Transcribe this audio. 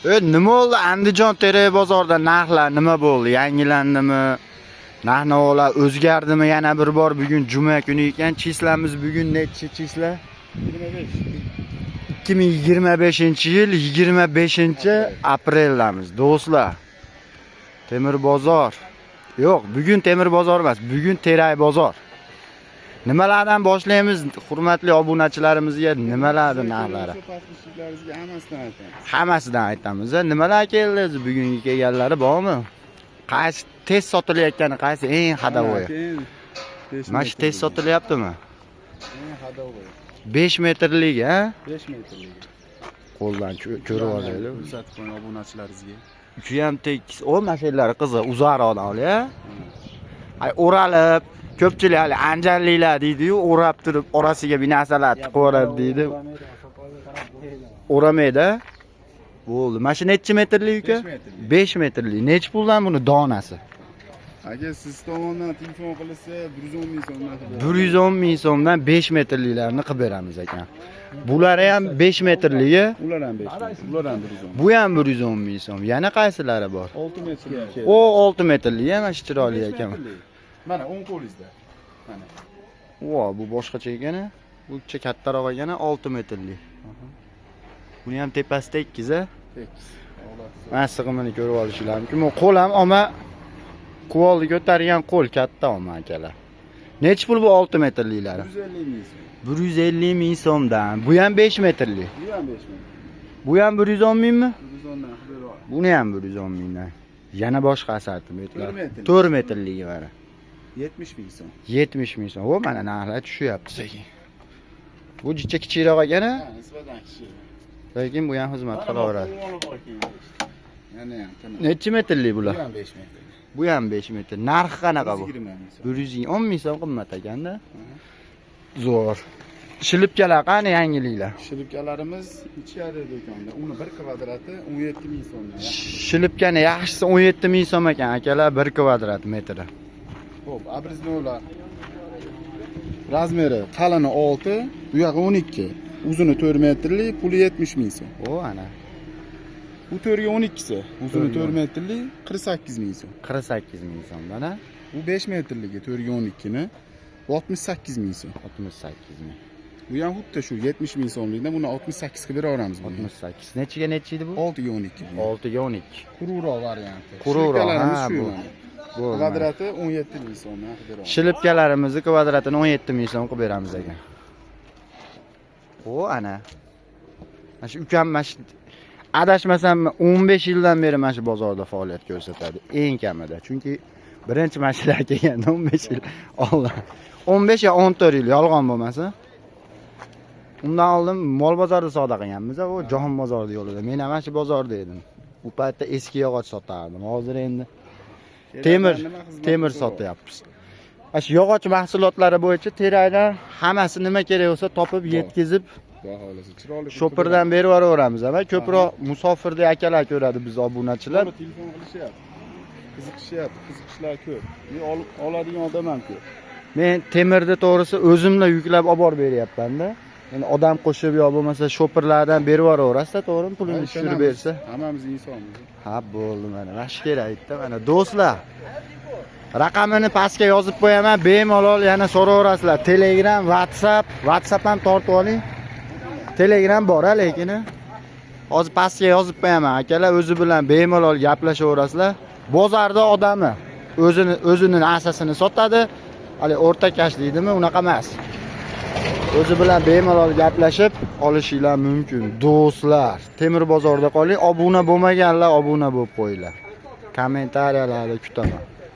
Nima bo'ldi? Andijon Terak bozorida narxlar nima bo'ldi? Yangilandimi? Narx-navolar o'zgardimi yana bir bor? Bugun juma kuni ekan. Числа miz bugun nechi числа? 25. 2025-yil 25-apreldamiz, do'stlar. Temir bozor. Yo'q, bugun temir bozor emas, bugun Terak bozor. Nimalardan boshlaymiz? Hurmatli obunachilarimizga nimalarni narxlari? Подписчик larimizga hammasidan aytamiz. Hammasidan aytamiz. Nimalar keldi o'zi bugungi kelganlari bormi? Qaysi tez sotilayotgani, qaysi eng ходовой? Mana shu tez sotilyaptimi? Eng ходовой. 5 metrlik, ha? 5 metrlik. Qo'ldan ko'rib olaylik. Ko'rsatib qo'ying obunachilaringizga. Uchi ham tekis. O, mashinalari qiziq, uzoqroqdan ol, ya. Ay, o'ralib, ko'pchilik hali anjanliklar deydi-yu, o'rab turib orasiga bir narsalar tiqib yuboradi deydi. O'ramaydi. Bo'ldi. Mana shu nechi metrlik, uka? 5 metrlik. 5 metrlik. Nechi puldan buni donasi? Aka, siz tomondan telefon qilsa, 110 ming so'mdan qilib beramiz. 110 ming so'mdan 5 metrliklarni qilib beramiz ekan. Bulari ham 5 metrligi, Ular ham 5 metr. Ular ham 110. Bu ham 110 ming so'm. Yana qaysilari bor? 6 metrlik. O, 6 metrlik ham mana shu chiroyli ekan. Mana o'ng qo'lingizda. Mana. Vo, bu boshqacha ekan. Bu kattaroq ekan, 6 metrlik. Buni ham tepasi tekis, a? Tekis. Mana sig'imini ko'rib olishinglar mumkin. Bu qo'l ham olma, кувалда ko'targan qo'l katta olma, akalar. Nechi pul bu 6 metrliklari? 150 ming so'm. 150 ming so'mdan. Bu ham 5 metrlik. Bu ham 5 metr. Bu ham 110 mingmi? 110 dan qilib beramiz. Buni ham 110 mingdan. Yana boshqa assortimentlar. 4 metrlik. 4 metrligi mana. 70 ming so'm. 70 ming so'm. O, mana narxlar tushyapti sekin. Bu jicha kichikroq ekan, a? Ha, nisbatan kichik. Lekin bu ham xizmat qilaveradi. Yana ham tiniq. Nechi metrlik bular? Bu ham 5 metr. Bu ham 5 metr. Narxi qanaqa bu? 120 ming so'm. 110 ming so'm qimmat ekanda. Zo'r. Шлёпка lar qani, yangiliklar? Шлёпка larimiz ichkarida, do'konda. Uni bir kvadrati 17 ming so'mdan. Шлёпка ni yaxshisi 17 ming so'm ekan, akalar, 1 kvadrat metri. Xo'p, обрезной lar. Размер i qalini 6, u yog'i 12. Uzuni 4 metrli, puli 70 ming so'm. O, ana. Bu 4 ga 12 si. Uzuni 4 4 metrli, 48 ming so'm. 48 ming so'mdan, a? Bu 5 metrligi 4 ga 12 ni 68 ming so'm. 68 ming. Bu ham xuddi shu 70 ming so'mlikdan buni 68 qilib beraveramiz buni. 68. Nechiga nechi edi bu? 6 ga 12 bu. 6 ga 12. Quruqroq varianti. Quruqroq, Шлёпка larimiz ha, shu bu. mana. Bo'ldi. Kvadrati 17 ming so'mdan qilib beramiz. Шлёпка larimizni kvadratini 17 ming so'm qilib beramiz ekan. O, ana. Mana shu ukam, mana shu adashmasam 15 yildan beri mana shu bozorda faoliyat ko'rsatadi. Eng kamida. Chunki birinchi mana shular kelganda 15 yil oldin. 15 yo 14 yil, yolg'on bo'lmasa. Undan oldin mol bozorida savdo qilganmiz, u Jahon bozorida yo'lida. Men ham mana shu bozorda edim. U paytda eski yog'och sotardim. Hozir endi temir Nima xizmat temir qilsa sotyapmiz. Mana shu yog'och mahsulotlari bo'yicha Terakdan hammasi nima kerak bo'lsa topib, yetkazib, Xudo xohlasa chiroyli qilib shopirdan berib yuboraveramiz. Ama ko'proq musofirda akalar ko'radi biz, obunachilar. To'g'ri, telefon qilishyapti. Qiziqishyapti, qiziqishlar ko'p. Men olib oladigan odam ham ko'p. Men temirni, to'g'risi, o'zimla yuklab olib borib beryapman-da. Endi odam qo'shib yo bo'lmasa shopirlardan berib yuboraverasizda, to'g'rimi? Pulini tushirib bersa. Hammamiz insonmiz. Ha, bo'ldi, mana. Mana shu kerak edi, mana, do'stlar. Raqamini pastga yozib qo'yaman, bemalol yana so'raverasizlar. Telegram, WhatsApp, WhatsApp ham tortib oling. Telegram bor, a, lekin hozir pastga yozib qo'yaman. Akalar o'zi bilan bemalol gaplashaverasizlar. Bozorda odami o'zini narsasini sotadi. Hali o'rtakash deydimi, unaqa emas. O'zi bilan bemalol gaplashib olishinglar mumkin. Do'stlar, temir bozorda qoling. Obuna bo'lmaganlar obuna bo'lib qo'yinglar. Kommentariyalarni kutaman.